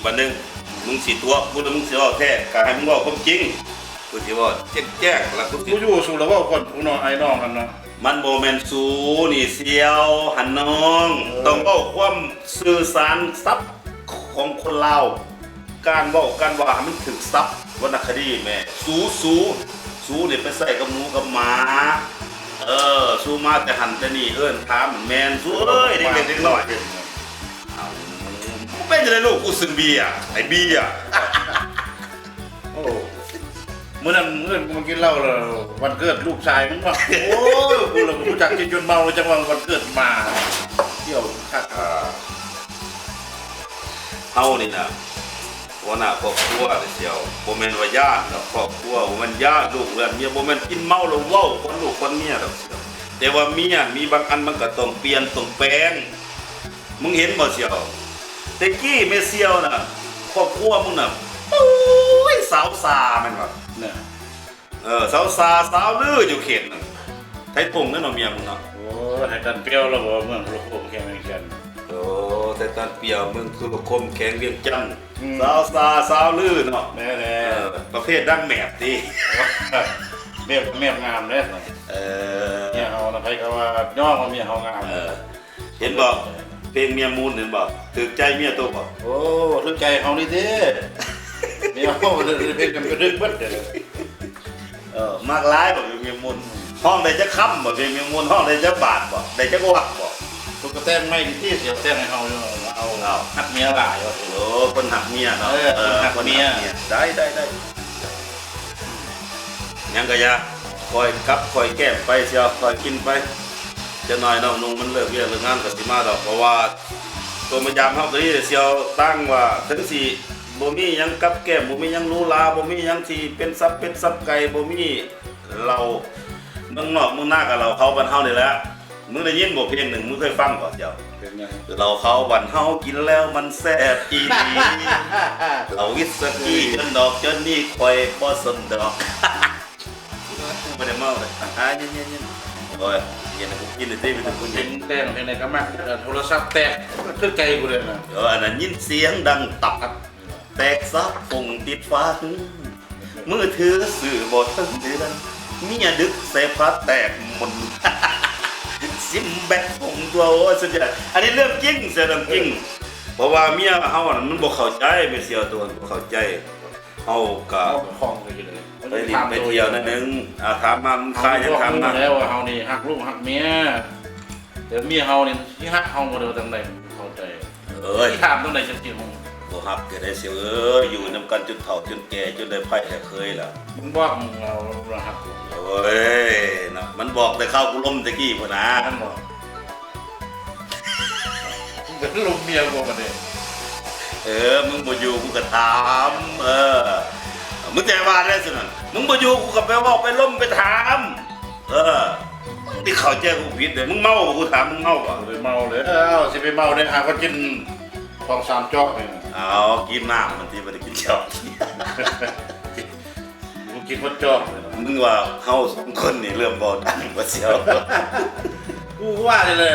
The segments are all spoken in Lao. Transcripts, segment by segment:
ວັນໜຶ່ງ ມຶງຊິຕົວະກູ ຫຼື ມຶງຊິເວົ້າແທ້ ກະໃຫ້ມຶງເວົ້າຄວາມຈິງ. ກູຊິເວົ້າແຈ້ງໆ ລະກູຊິ ກູຢູ່ ສູລະເວົ້າກ່ອນ ກູເນາະ ອ້າຍນ້ອງຫັ້ນນະ. ມັນບໍ່ແມ່ນສູນີ້ສ່ຽວ ຫັ້ນນ້ອງ. ເອີ ຕ້ອງເວົ້າຄວາມສື່ສານສັບຂອງຄົນລາວ. ການເວົ້າການວ່າໃຫ້ມັນຖືກສັບວັນນະຄະດີແມ່. ສູ ສູ ສູນີ້ໄປໃຊ້ກັບໝູກັບໝາ. ເອີ ສູມາແຕ່ຫັ້ນແຕ່ນີ້ ເອີ້ນຖາມແມ່ນສູເອີຍ ເດັກເລັກເດັກນ້ອຍ. ເອົ້າ ເປັນຈັ່ງໃດລູກ? ກູຊື່ເບຍ ໄອ້ເບຍ. ໂອ້ ມື້ນັ້ນເອີ້ນມາກິນເຫຼົ້າແລ້ວ ວັນເກີດລູກຊາຍມັນວ່າ ໂອ້ຍ ກູລະບໍ່ຮູ້ຈັກກິນຈົນເມົາ ແລ້ວຈັ່ງວ່າວັນເກີດມາ ທ່ຽວຄັກ. ເຮົານີ້ນະ ຫົວໜ້າຄອບຄົວເດ້ສ່ຽວ ບໍ່ແມ່ນວ່າຢ້ານດອກຄອບຄົວ ບໍ່ແມ່ນຢ້ານລູກເຮືອນເມຍ ບໍ່ແມ່ນກິນເມົາແລ້ວເວົ້າຄວນລູກຄວນເມຍດອກສ່ຽວ. ແຕ່ວ່າເມຍມີບາງອັນມັນກໍຕ້ອງປ່ຽນຕ້ອງແປງ. ມຶງເຫັນບໍ່ສ່ຽວ? ແຕ່ກີ້ແມ່ສ່ຽວນະ ຄອບຄົວມຶງນະ ໂອ້ຍ ສາວຊາແມ່ນບໍ່? ນະ ເອີ ສາວຊາ ສາວລືຢູ່ເຂດນັ້ນ ໄທຕົງນັ້ນເນາະ ເມຍມຶງເນາະ. ໂອ້ ໄທຕັນປຽວລະບໍ່ ເມືອງທຸລະຄົມແຂວງວຽງຈັນ. ໂອ້ ໄທຕັນປຽວ ເມືອງທຸລະຄົມແຂວງວຽງຈັນ. ອືມ ສາວຊາ ສາວລືເນາະ. ແມ່ນແຫຼະ ເອີ ປະເພດນາງແມບຕິ ແມບ ແມບງາມເດ້. ເອີ ເມຍເຮົານະ ໃຜກໍວ່າຍ້ອງວ່າເມຍເຮົາງາມ. ເອີ ເຫັນບໍ່ ເພງເມຍມູນ ເຫັນບໍ່? ຖືກໃຈເມຍໂຕບໍ່? ໂອ້ ຖືກໃຈເຮົານີ້ເດ້ ເມຍເຮົາເລີຍເພງກັນກະດຶກເບິດເດ້. ເອີ ມັກຫຼາຍບໍ່ເພງເມຍມູນ? ຮ້ອງໄດ້ຈັກຄຳບໍ່ເພງເມຍມູນ? ຮ້ອງໄດ້ຈັກບາດບໍ່? ໄດ້ຈັກວັກບໍ່? ເພິ່ນກໍແຕ່ງໃໝ່ຕິ ຊິເອົາແຕ່ງໃຫ້ເຮົາຢູ່ ເອົາ ເອົາ ຮັກເມຍຫຼາຍວ່າ. ໂອ້ ຄົນຮັກເມຍເນາະ. ເອີ ເອີ ຄົນຮັກເມຍ ໄດ້ ໄດ້ ໄດ້. ຫຍັງກະຢ່າ ຄ່ອຍກັບຄ່ອຍແກ້ມໄປສ່ຽວ ຄ່ອຍກິນໄປ. ຈັກໜ້ອຍນ້ອງນຸ່ງມັນເລີກວຽກເລີກງານກໍຊິມາດອກ ເພາະວ່າໂຕມາຢາມເຮົາກໍດີແຫຼະສ່ຽວ ຕ່າງວ່າເຖິງຊິບໍ່ມີຫຍັງກັບແກ້ມ ບໍ່ມີຫຍັງຫຼູຫຼາ ບໍ່ມີຫຍັງທີ່ເປັນສັບເປັດສັບໄກ່ ບໍ່ມີເຫຼົ້າເມືອງນອກເມືອງນາ ກໍເຫຼົ້າເຂົາບ້ານເຮົານີ້ແຫຼະ. ມຶງໄດ້ຍິນບໍ່ເພງໜຶ່ງ ມຶງເຄີຍຟັງບໍ່ສ່ຽວ? ເປັນຫຍັງ? ເຫຼົ້າເຂົາບ້ານເຮົາກິນແລ້ວມັນແຊບອີ່ຫຼີ ເຫຼົ້າວິດສະກີຈົນນອກຈົນນີ້ຂ້ອຍບໍ່ສົນດອກ. ກູບໍ່ໄດ້ເມົາເລີຍ ອ່າ ເຢັນໆໆ ໂອ້ຍ ເຢັນ ກູກິນໄດ້ຕິ ມີແຕ່ຜູ້ຍິງ. ແຕ່ງເພງໃດກໍມັກ ໂທລະສັບແຕກຄືໄກ່ກູເລີຍນະ. ເອີ ອັນນັ້ນຍິນສຽງດັງຕັບ ແຕກສາບຟົງຕິດຝາຫຶ ມືຖືຊື້ບໍ່ເຖິງເດືອນ ເມຍດຶກໃສ່ຜ້າແຕກໝົນ ຊິມແບັດຟົງຕົວ. ໂອ້ຍ ສຸດຍອດ ອັນນີ້ເລື່ອງຈິງ ເຊື່ອເລື່ອງຈິງ. ເອີ ເພາະວ່າເມຍເຮົານັ້ນມັນບໍ່ເຂົ້າໃຈ ແມ່ສ່ຽວໂຕນັ້ນບໍ່ເຂົ້າໃຈ. ເຮົາກະ ເຮົາກະຄ່ອງໄປຢູ່ເລີຍ ໄປຫຼິ້ນໄປທ່ຽວໜ້ອຍໜຶ່ງ. ອ່າ ຖາມມາ ມັນຄາຍຫຍັງຖາມມາ. ເຮົາຮູ້ແລ້ວວ່າເຮົານີ້ຮັກລູກຮັກເມຍ ແຕ່ເມຍເຮົານີ້ຊິຮັກເຮົາບໍ່ໄດ້ວ່າຈັ່ງໃດ ເຂົ້າໃຈ. ເອີຍ ຊິຖາມຈັ່ງໃດຈັ່ງຊິຮູ້? ບໍ່ຮັກກໍໄດ້ສ່ຽວເອີຍ ຢູ່ນຳກັນຈົນເຖົ້າຈົນແກ່ ຈົນໄດ້ໃພ້ໄດ້ເຂີຍລະ. ມັນບອກເຮົາວ່າຮັກ. ໂອ້ຍເນາະ ມັນບອກແຕ່ຄາວກູລົມແຕ່ກີ້ພຸ້ນນາ. ມັນບອກ ມຶງກໍລົມເມຍບໍ່ບັດນີ້. ເອີ ມຶງບໍ່ຢູ່ກູກໍຖາມ. ເອີ ມຶງຈະວ່າໄດ້ຊັ້ນນະ ມຶງບໍ່ຢູ່ກູກໍໄປເວົ້າໄປລົມໄປຖາມ. ເອີ ມຶງຊິເຂົ້າໃຈກູຜິດເດ້. ມຶງເມົາບໍ່? ກູຖາມ ມຶງເມົາບໍ່? ບໍ່ໄດ້ເມົາແລ້ວ ຊິໄປເມົາໄດ້ ຫາກໍກິນສອງສາມຈອກນີ້. ເອົາ ກິນນ້ຳມັນຕິ ບໍ່ໄດ້ກິນເຫຼົ້າ. ກູກິນໝົດຈອກເລີຍ. ມຶງວ່າເຮົາສອງຄົນນີ້ເລີ່ມເວົ້າດັງບໍ່ສ່ຽວ? ກູວ່ານີ້ແຫຼະ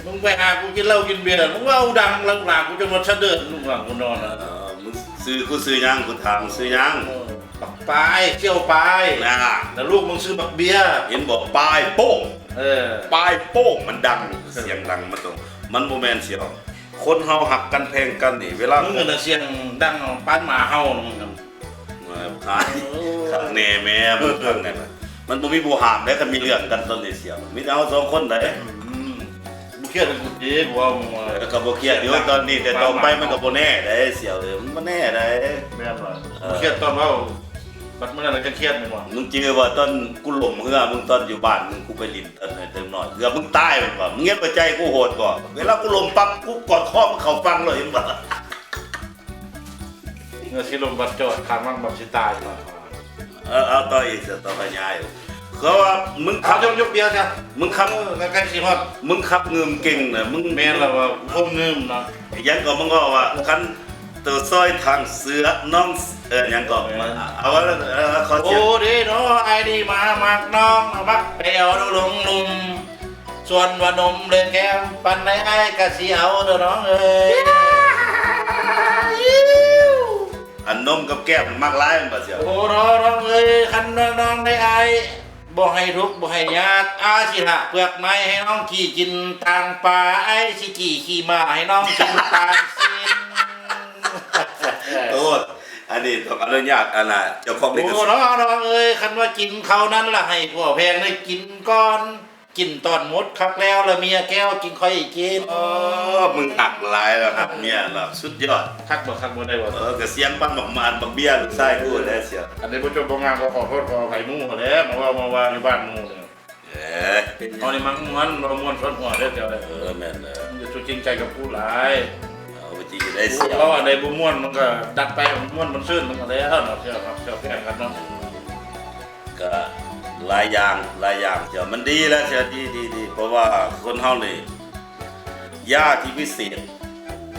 ມຶງໄປຫາກູກິນເຫຼົ້າກິນເບຍ ມຶງເວົ້າດັງ ລູກຫຼານກູຈົນວ່າສະເດີດ ລູກຫຼານກູນອນ. ເອີ ມຶງຊື່ ກູຊື່ຫຍັງ? ກູຖາມຊື່ຫຍັງ? ເອີ ປາຍ ສ່ຽວປາຍນະ. ແລ້ວລູກມຶງຊື່ບັກເບຍ ເຫັນບໍ່? ປາຍໂປ້ງ. ເອີ ປາຍໂປ້ງ ມັນດັງ ສຽງດັງ ມັນຕ້ອງ ມັນບໍ່ແມ່ນສ່ຽວ. ຄົນເຮົາຮັກກັນແພງກັນນີ້ ເວລາ ມຶງຫັ້ນນະສຽງດັງປານໝາເຫົ່ານະມຶງຫັ້ນ. ເອີ ຄັກແນ່ແມ່ ມັນຄັກແນ່. ມັນບໍ່ມີຜູ້ຫ້າມເດ້ ຄັນມີເລື່ອງກັນຕອນນີ້ສ່ຽວ ມີແຕ່ເຮົາສອງຄົນໃດ. ອືມ ບໍ່ຄຽດກັນຕິ ກູເວົ້າ. ເອີ ກໍບໍ່ຄຽດຢູ່ຕອນນີ້ ແຕ່ຕໍ່ໄປມັນກໍບໍ່ແນ່ໃດສ່ຽວເອີຍ ມັນບໍ່ແນ່ໃດ. ແມ່ນບໍ່? ເອີ ບໍ່ຄຽດຕອນເວົ້າ ບັດມື້ນັ້ນລະຈັ່ງຄຽດແມ່ນບໍ່? ມຶງຈື່ວ່າຕອນກູລົ້ມເຮືອ ມຶງຕອນຢູ່ບ້ານ ມຶງ ກູໄປຫຼິ້ນ ຕອນເດັກນ້ອຍ ເກືອບມຶງຕາຍແມ່ນບໍ່? ມຶງເຫັນວ່າໃຈກູໂຫດບໍ່? ເວລາກູລົ້ມປັບ ກູກອດຄໍມຶງເຂົ້າຝັ່ງເລີຍ ເຫັນບໍ່? ເມື່ອຊິລົ້ມບັດຈອດ ຂ້າມັນບັດຊິຕາຍ. ເອີ ເອົາຕໍ່ອີກ ຕໍ່ຂະຫຍາຍ. ຄືວ່າມຶງຂັບ ເອົາ ຍົກ ຍົກເບຍຊະ ມຶງຂັບ ເອີ ໃກ້ໆຊິຮອດ ມຶງຂັບງື່ມເກັ່ງນະ ມຶງ. ແມ່ນລະວ່າ ຄົມງື່ມເນາະ. ຫຍັງກໍມຶງເວົ້າວ່າ ຄັນໂຕຊອຍທາງເສືອນ້ອງ ເອີ ຫຍັງກໍ ເອີ ເອົາວ່າ ເອີ ຂໍສຽງ. ໂອ້ເດເນາະ ອ້າຍນີ້ມາມັກນ້ອງ ມາມັກແປວດູຫຼົງລຸ່ມ ສ່ວນວ່ານົມ ຫຼື ແກ້ມ ປານໃດອ້າຍກະຊິເອົາເດີນ້ອງເອີຍ. ອັນນົມກັບແກ້ມມັກຫຼາຍແມ່ນບໍ່ສ່ຽວ? ໂອ້ ນ້ອງເອີຍ ຄັນວ່ານ້ອງໄດ້ອ້າຍບໍ່ໃຫ້ທຸກບໍ່ໃຫ້ຍາກ ອ້າຍຊິຫາເປືອກໄມ້ໃຫ້ນ້ອງກີ່ກິນຕາງປ່າ ອ້າຍຊິກີ່ຂີ້ໝາໃຫ້ນ້ອງກິນຕາງຊີ້ນ. ໂອ້ ອັນນີ້ຕ້ອງອະນຸຍາດ ອັນນ່າ ເຈົ້າຂອງລິຂະສິດ. ໂອ້ ນ້ອງເອີຍ ຄັນວ່າກິນເຂົ້ານັ້ນລະໃຫ້ຜົວແພງໄດ້ກິນກ່ອນ ກິນຕອນໝົດຄັກແລ້ວ ລະເມຍແກ້ວຈຶ່ງຄ່ອຍກິນ. ອໍ ມຶງຮັກຫຼາຍລະ ຮັກເມຍລະ ສຸດຍອດ. ຄັກບໍ່ ຄັກບໍ່ ໄດ້ບໍ່? ເອີ ກະສຽງປານບັກໝານບັກເບຍລູກຊາຍກູແຫຼະສ່ຽວ. ອັນໃດບໍ່ຈົບບໍ່ງາມກໍຂໍໂທດຂໍອະໄພໝູ່ຫັ້ນແຫຼະ ມາເວົ້າມາວ່າຢູ່ບ້ານໝູ່ນີ້. ເອີ ເຮົານີ້ມັກມ່ວນ ເວົ້າມ່ວນຊວນຫົວເດີສ່ຽວເດີ. ເອີ ແມ່ນເດີ. ຢ່າສູ່ຈິງໃຈກັບກູຫຼາຍ. ເອົາຈິງໄດ້ສ່ຽວ. ເວົ້າອັນໃດບໍ່ມ່ວນມັນກໍຕັດໄປ ມ່ວນມັນຊື່ນມັນກໍແລ້ວເນາະ ສ່ຽວເນາະ ສ່ຽວແພງກັນເນາະ. ກະຫຼາຍຢ່າງ ຫຼາຍຢ່າງ ສ່ຽວ ມັນດີແຫຼະ ສ່ຽວ ດີ ດີ ດີ ເພາະວ່າຄົນເຮົານີ້ ຢາທີ່ວິເສດ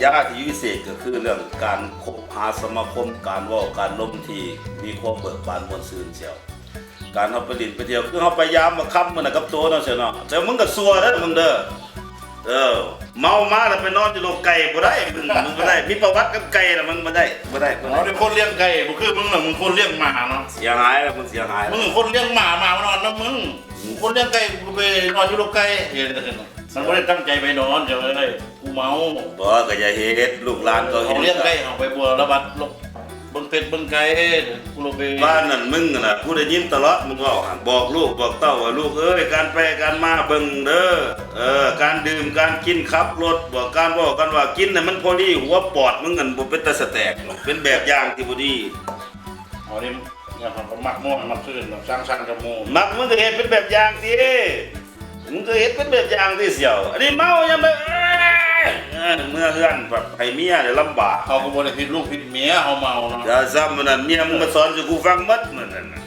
ຢາທີ່ວິເສດກໍຄືເລື່ອງການຄົບຫາສະມາຄົມ ການເວົ້າການລົມທີ່ມີຄວາມເບີກບານມ່ວນຊື່ນ ສ່ຽວ. ການເຮົາໄປຫຼິ້ນໄປທ່ຽວ ຄືເຮົາໄປຢາມບັກຄຳມື້ນັ້ນກັບໂຕເນາະ ສ່ຽວເນາະ ແຕ່ມຶງກໍຊົ່ວເດີ ມຶງເດີ. ເອີ ເມົາມາແລ້ວໄປນອນຢູ່ໂລກໄກ່ບໍ່ໄດ້ ມຶງ ມຶງບໍ່ໄດ້ ມີປະຫວັດກັບໄກ່ລະ ມຶງບໍ່ໄດ້ ບໍ່ໄດ້ ບໍ່ໄດ້. ເຮົາເປັນຄົນລ້ຽງໄກ່ ບໍ່ຄືມຶງນະ ມຶງຄົນລ້ຽງໝາເນາະ. ເສຍຫາຍລະ ມຶງເສຍຫາຍ. ມຶງຄົນລ້ຽງໝາ ໝາມານອນນຳມຶງ. ອືມ ຄົນລ້ຽງໄກ່ ໄປນອນຢູ່ໂລກໄກ່ ມັນບໍ່ໄດ້ຕັ້ງໃຈໄປນອນ ເຈົ້າເອີຍ ກູເມົາ. ບໍ່ ກໍຢ່າເຮັດ ລູກຫຼານກໍເຮັດ. ເຮົາລ້ຽງໄກ່ ເຮົາໄປບົວລະບັດ ເບິ່ງເປັດເບິ່ງໄກ່ ກູໂລເບ ບ້ານນັ້ນມຶງຫັ້ນນະ ກູໄດ້ຍິນຕະຫຼອດມຶງເວົ້າຫັ້ນ ບອກລູກບອກເຕົ້າວ່າ ລູກເອີຍ ການໄປການມາເບິ່ງເດີ ເອີ ການດື່ມການກິນ ຂັບລົດ ບອກການເວົ້າກັນວ່າ ກິນໃຫ້ມັນພໍດີ ຫົວປອດມຶງຫັ້ນບໍ່ເປັນຕາສະແຕກ ເປັນແບບຢ່າງທີ່ບໍ່ດີ. ເຮົານີ້ ເຮົາກໍມັກມ່ວນມັກຊື່ນ ສັງສັນກັບໝູ່. ມັກ ມຶງກໍເຮັດເປັນແບບຢ່າງຕິ ມຶງກໍເຮັດເປັນແບບຢ່າງຕິສ່ຽວ. ອັນນີ້ເມົາຍາມໃດ ເອີຍ ເອີຍ ເມືອເຮືອນ ໃຫ້ເມຍໄດ້ລຳບາກ. ເຮົາກໍບໍ່ໄດ້ຜິດລູກຜິດເມຍ ເຮົາເມົາເນາະ. ຢ່າຊ້ຳ ມື້ນັ້ນເມຍມຶງມາສອນສູ່ກູຟັງໝົດມື້ນັ້ນນະ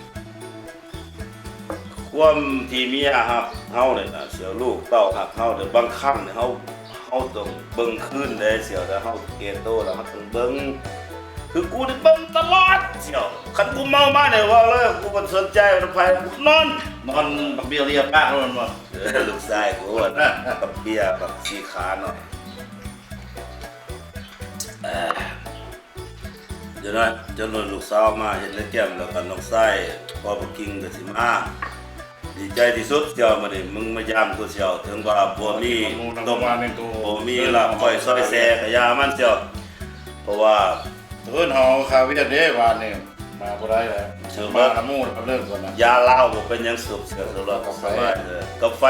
ຄວາມທີ່ເມຍຮັກເຮົານີ້ນະ ສ່ຽວ ລູກເຕົ້າຮັກເຮົານີ້ ບາງຄັ້ງນີ້ເຮົາ ເຮົາຕ້ອງເບິ່ງຄືນເດ້ສ່ຽວ ແຕ່ເຮົາແກ່ໂຕແລ້ວເຮົາຕ້ອງເບິ່ງ ຄືກູນີ້ເບິ່ງຕະຫຼອດສ່ຽວ. ຄັນກູເມົາມານີ້ ເວົ້າເລີຍ ກູບໍ່ສົນໃຈໃຜ ກູນອນ ນອນບັກເບຍລຽບປາກໂລດແມ່ນບໍ່? ເອີ ລູກຊາຍກູ ບັກເບຍ ບັກສີ່ຂາເນາະ. ເອີ ຈະໜ້ອຍ ຈະໜ້ອຍລູກສາວມາເຮັດແລ້ວແກ້ມ ແລ້ວກໍນ້ອງຊາຍພໍ່ບັກກິ່ງກໍຊິມາ. ດີໃຈທີ່ສຸດສ່ຽວ ມື້ນີ້ມຶງມາຢາມກູສ່ຽວ ເຖິງວ່າບໍ່ມີຕົ້ມ ບໍ່ມີລາບກ້ອຍຊອຍແຊກໍຢ່າມັນສ່ຽວ ເພາະວ່າເອີ້ນເຮົາຄາວຽດເດ້ ວານນີ້ມາບໍ່ໄດ້ແລ້ວ ມານຳໝູ່ເລີກກ່ອນນະ. ຢາລາວບໍ່ເປັນຫຍັງສູບສ່ຽວ ສະບາຍເດີ ກາໄຟ.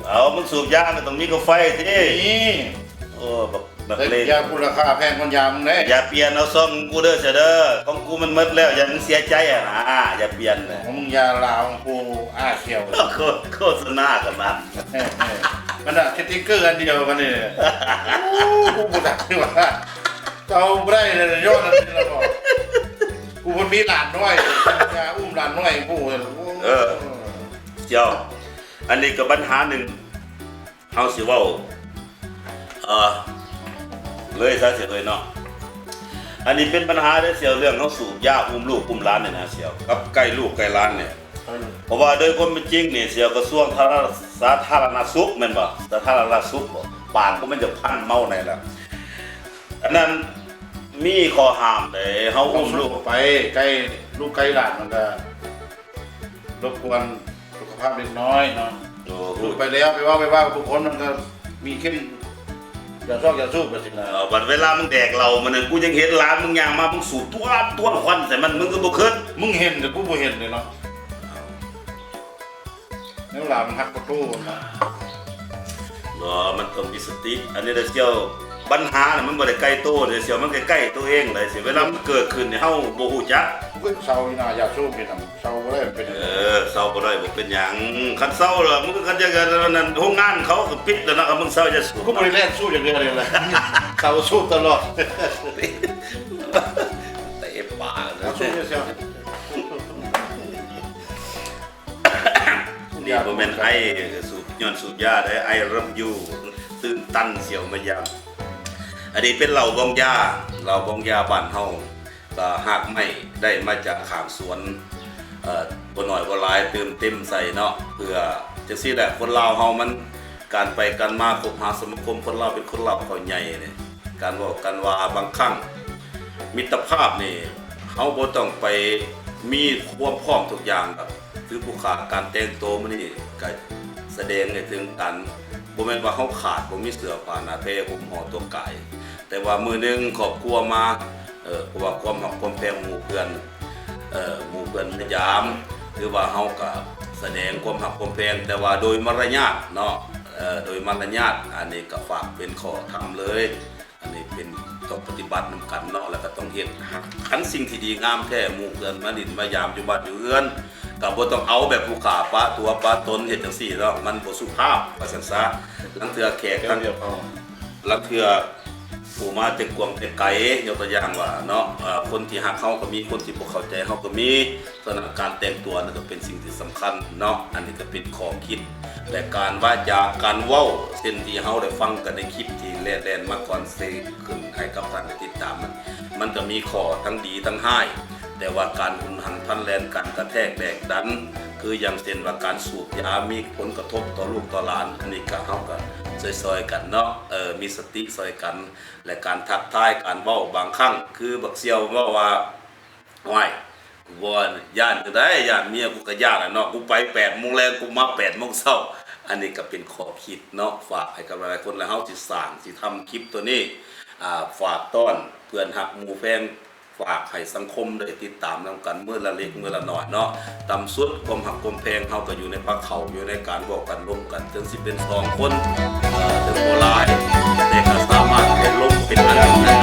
ເອົາ ມຶງສູບຢາກໍຕ້ອງມີກາໄຟຕິ. ໂອ້ ບັກ ບັກເລນ ຢາຄຸນລາຄາແພງກວ່າຢາມຶງເດ້. ຢ່າປ່ຽນເອົາຊ່ອງກູເດີ ເສຍເດີ ຂອງກູມັນໝົດແລ້ວ ຢ່າມຶງເສຍໃຈຫັ້ນນະ ຢ່າປ່ຽນນະ. ຂອງມຶງຢາລາວ ຂອງກູອາສ່ຽວ ໂຄ ໂຄສະນາຂະໜາດ ເອີ ເອີ ມັນນະ ສະຕິກເກີອັນດຽວກັນນີ້. ໂອ້ ກູບໍ່ໄດ້ວ່າ ເອົາບໍ່ໄດ້ເລີຍ ຍ້ອນອັນນີ້ລະບໍ່. ກູເພິ່ນມີຫຼານນ້ອຍ ຢາອຸ້ມຫຼານນ້ອຍກູ. ເອີ ເຈົ້າ ອັນນີ້ກໍບັນຫາໜຶ່ງ. ເຮົາຊິເວົ້າ ເອີ ເລີຍຊະ ເສຍເລີຍເນາະ. ອັນນີ້ເປັນບັນຫາເດ້ສ່ຽວ ເລື່ອງເຮົາສູບຢາອຸ້ມລູກອຸ້ມຫຼານນີ້ນະສ່ຽວ ກັບໃກ້ລູກໃກ້ຫຼານນີ້. ເອີ ເພາະວ່າໂດຍຄວາມເປັນຈິງນີ້ສ່ຽວ ກະຊວງສາທາລະນະສຸກແມ່ນບໍ່? ສາທາລະນະສຸກບໍ່? ປາກກູມັນຈະພັນເມົາແນ່ລະ. ອັນນັ້ນມີຂໍ້ຫ້າມເດ້ ເຮົາອຸ້ມລູກໄປໃກ້ລູກໃກ້ຫຼານ ມັນກະລົບກວນສຸຂະພາບເດັກນ້ອຍເນາະ. ໂອ້ ໄປແລ້ວ ໄປເວົ້າ ໄປເວົ້າກັບຜູ້ຄົນ ມັນກໍມີເຂັ້ມຢາຊອກຢາສູບໄປຊີ້ນະ. ເອີ ບັດເວລາມຶງແດກເຫຼົ້າມື້ນັ້ນ ກູຍັງເຫັນຫຼານມຶງຍ່າງມາ ມຶງສູບຕວນ ຕວນຄວັນໃສ່ມັນ ມຶງກໍບໍ່ຄິດ. ມຶງເຫັນ ແຕ່ກູບໍ່ເຫັນເດ້ເນາະ. ແນວຫຼາມັນຮັກປະຕູນະ. ບໍ່ ມັນຕ້ອງມີສະຕິ. ອັນນີ້ລະສ່ຽວ ບັນຫານະມັນບໍ່ໄດ້ໄກໂຕເດ້ສ່ຽວ ມັນໃກ້ໆໂຕເອງເດ້ສ່ຽວ. ເວລາມັນເກີດຂຶ້ນນີ້ ເຮົາບໍ່ຮູ້ຈັກ. ເຊົາຢູ່ນາ ຢາສູບນີ້ນະ ເຊົາບໍ່ໄດ້ ມັນເປັນຫຍັງ? ເອີ ເຊົາບໍ່ໄດ້ບໍ່ເປັນຫຍັງ. ຄັນເຊົາລະ ມັນກໍຄັນຈະ ອັນນັ້ນ ໂຮງງານເຂົາກໍປິດແລ້ວນະ. ຄັນມຶງເຊົາຢາສູບ ກູບໍ່ໄດ້ແລ່ນສູບຈັກເທື່ອເດລະ ເຊົາສູບຕະຫຼອດ. ເຕະປາກ ເອົາສູບເດສ່ຽວ. ນີ້ບໍ່ແມ່ນໄອ ສູບ ຍ້ອນສູບຢາໄດ້ ໄອເລິບຢູ ຕື່ນຕັນສ່ຽວມາຢາມ. ອັນນີ້ເປັນເຫຼົ້າບອງຢາ ເຫຼົ້າບອງຢາບ້ານເຮົາ ກໍຮາກໄມ້ໄດ້ມາຈາກຂ້າງສວນ ເອີ ບໍ່ໜ້ອຍບໍ່ຫຼາຍ ຕື່ມເຕັມໃສ່ເນາະ. ເພື່ອຈັ່ງຊີ້ແຫຼະ ຄົນລາວເຮົາມັນ ການໄປການມາ ຄົບຫາສະມາຄົມ ຄົນລາວເປັນຄົນລາວເຂົາໃຫຍ່ເດ້. ການເວົ້າການວ່າ ບາງຄັ້ງມິດຕະພາບນີ້ ເຮົາບໍ່ຕ້ອງໄປມີຄວາມພ້ອມທຸກຢ່າງດອກ. ຄືຜູ້ຂ້າ ການແຕ່ງໂຕມື້ນີ້ກະສະແດງໃຫ້ເຖິງການ ບໍ່ແມ່ນວ່າເຮົາຂາດ ບໍ່ມີເສື້ອຜ້າໜ້າແພຫົ່ມຫໍ່ຕົວກາຍ, ແຕ່ວ່າມື້ໜຶ່ງຄອບຄົວມາ ເອີ ເພາະວ່າຄວາມຮັກຄວາມແພງໝູ່ເພື່ອນ ເອີ ໝູ່ເພື່ອນມາຢາມ ຄືວ່າເຮົາກະສະແດງຄວາມຮັກຄວາມແພງ ແຕ່ວ່າໂດຍມາລະຍາດເນາະ ເອີ ໂດຍມາລະຍາດ. ອັນນີ້ກະຝາກເປັນຂໍ້ທຳເລີຍ. ອັນນີ້ເປັນ ຕ້ອງປະຕິບັດນຳກັນເນາະ ແລ້ວກໍຕ້ອງເຮັດ. ຄັນສິ່ງທີ່ດີງາມແທ້ ໝູ່ເພື່ອນມາຫຼິ້ນມາຢາມຢູ່ບ້ານຢູ່ເຮືອນ ກໍບໍ່ຕ້ອງເອົາແບບຜູ້ຂ້າປະຕົວປະຕົນເຮັດຈັ່ງຊີ້ເນາະ ມັນບໍ່ສຸພາບ ວ່າຊັ້ນຊະ. ລາງເທື່ອແຂກ ແລ້ວ ທາງ ດຽວເອົາ ລາງເທື່ອຜູ້ມາແຕ່ກວາງແຕ່ໄກ ຍົກຕົວຢ່າງວ່າເນາະ ເອີ ຄົນທີ່ຮັກເຮົາກໍມີ ຄົນທີ່ບໍ່ເຂົ້າໃຈເຮົາກໍມີ. ສະນັ້ນ ການແຕ່ງຕົວນັ້ນກໍເປັນສິ່ງທີ່ສຳຄັນເນາະ ອັນນີ້ກໍເປັນຂໍ້ຄິດ ແລະ ການວາຈາ ການເວົ້າ ເຊັ່ນທີ່ເຮົາໄດ້ຟັງກັນໃນຄລິບທີ່ແລ່ນໆມາກ່ອນ ຊິຂຶ້ນໃຫ້ກັບທ່ານໄດ້ຕິດຕາມນັ້ນ ມັນກໍມີຂໍ້ທັງດີທັງຮ້າຍ. ແຕ່ວ່າການຮຸນແຮງພັນແລ່ນ ການກະແທກແດກດັນ ຄືຢ່າງເຊັ່ນວ່າການສູບຢາ ມີຜົນກະທົບຕໍ່ລູກຕໍ່ຫຼານ ອັນນີ້ກໍ ເຮົາກໍຊ່ອຍໆກັນເນາະ ເອີ ມີສະຕິຊ່ອຍກັນ. ແລະ ການທັກທາຍ ການເວົ້າ ບາງຄັ້ງ ຄືບັກສ່ຽວເວົ້າວ່າ ໂອ້ຍ ກູບໍ່ຢ້ານຈັ່ງໃດ ຢ້ານເມຍກູກໍຢ້ານແຫຼະເນາະ ກູໄປແປດໂມງແລງ ກູມາແປດໂມງເຊົ້າ. ອັນນີ້ກໍເປັນຂໍ້ຄິດເນາະ ຝາກໃຫ້ກັບຫຼາຍໆຄົນ ແລະ ເຮົາຊິສ້າງ ຊິທຳຄລິບຕົວນີ້ ອ່າ ຝາກຕ້ອນເພື່ອນຮັກໝູ່ແພງ ຝາກໃຫ້ສັງຄົມໄດ້ຕິດຕາມນຳກັນ ມື້ລະເລັກມື້ລະໜ້ອຍເນາະ. ຕ່ຳສຸດຄວາມຮັກຄວາມແພງເຮົາກໍຢູ່ໃນພາເຂົ້າ ຢູ່ໃນການເວົ້າກັນລົມກັນ ເຖິງຊິເປັນສອງຄົນ ເອີ ເຖິງບໍ່ຫຼາຍ ແຕ່ກໍສາມາດເປັນລົມເປັນອັນໜຶ່ງໄດ້